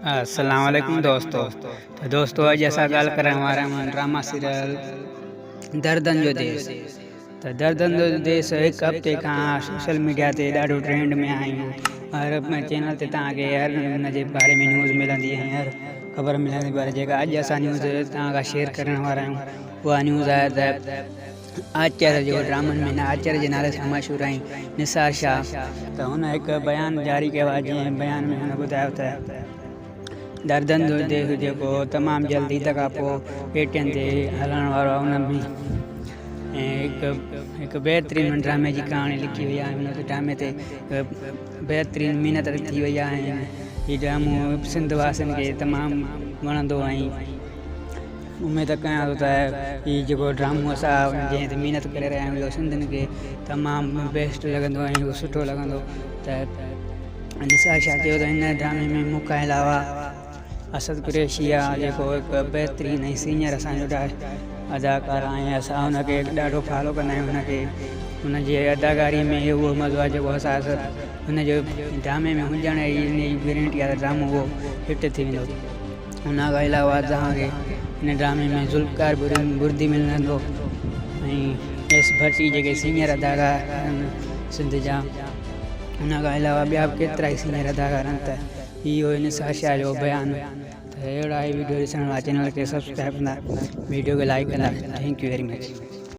السلام عليڪم دوستو ته دوستو اڄ اسان ڳالهه ڪرڻ وارا آهيون ڊراما سيريل دردن جو ديس ته دردن جو ديس هڪ هفتي کان سوشل ميڊيا تي ڏاڍو ٽرينڊ ۾ آهيون هر چينل تي توهان کي هر ان جي باري ۾ نيوز ملندي ۽ هر خبر ملندي پر جيڪا اڄ اسان نيوز توهان کان شيئر ڪرڻ وارا آهيون اها نيوز آهي ته آچر جو ڊرامن ۾ آچر جي نالي سان مشهور آهن نثار شاهه ته هن هڪ بيان جاري ڪيو آهي جنهن بيان ۾ هن ٻڌايو ته دردن جو ديس جيڪو تمام جلد عيد کان پوء اي ٽي اين تي هلڻ وارو آهي ان ۾ هڪ هڪ بهترين ڊرامي جي ڪهاڻي لکي وئي آهي ان ڊرامي تي بهترين محنت ٿي وئي آهي هي ڊرامو سنڌ واسين کي تمام وڻندو ۽ اميد ڪيان ٿو ته هي جيڪو ڊرامو اسان جنهن تي محنت ڪري رهيا آهيون اهو سنڌين کي تمام بيسٽ لڳندو ۽ اهو سٺو لڳندو ته نثار شاهه چيو ته هن ڊرامي ۾ مون کان علاوه اسد قريشي آهي جيڪو هڪ بهترين ۽ سينئر اسانجو اداڪار آهي اسان هن کي ڏاڍو فالو ڪندا آهيون هن کي هن جي اداڪاري ۾ اهو مزو آهي جيڪو اسان هن جو ڊرامي ۾ هجڻ جي گرنٽي آهي ته ڊرامو اهو هٽ ٿي ويندو. ان کان علاوه توهان کي هن ڊرامي ۾ ذوالفقار بردي ملندو ۽ ايس ڀٽي جيڪي سينئر اداڪار آهن سنڌ جا ان کان علاوه ٻيا به ڪيترا ئي سينئر اداڪار آهن ته هي هو نثار شاهه جو بيان ته اهڙا ئي ويڊيو ڏسڻ لاء چينل کي سبسڪرائب ڪندا ويڊيو کي لائڪ ڪندا thank you very much.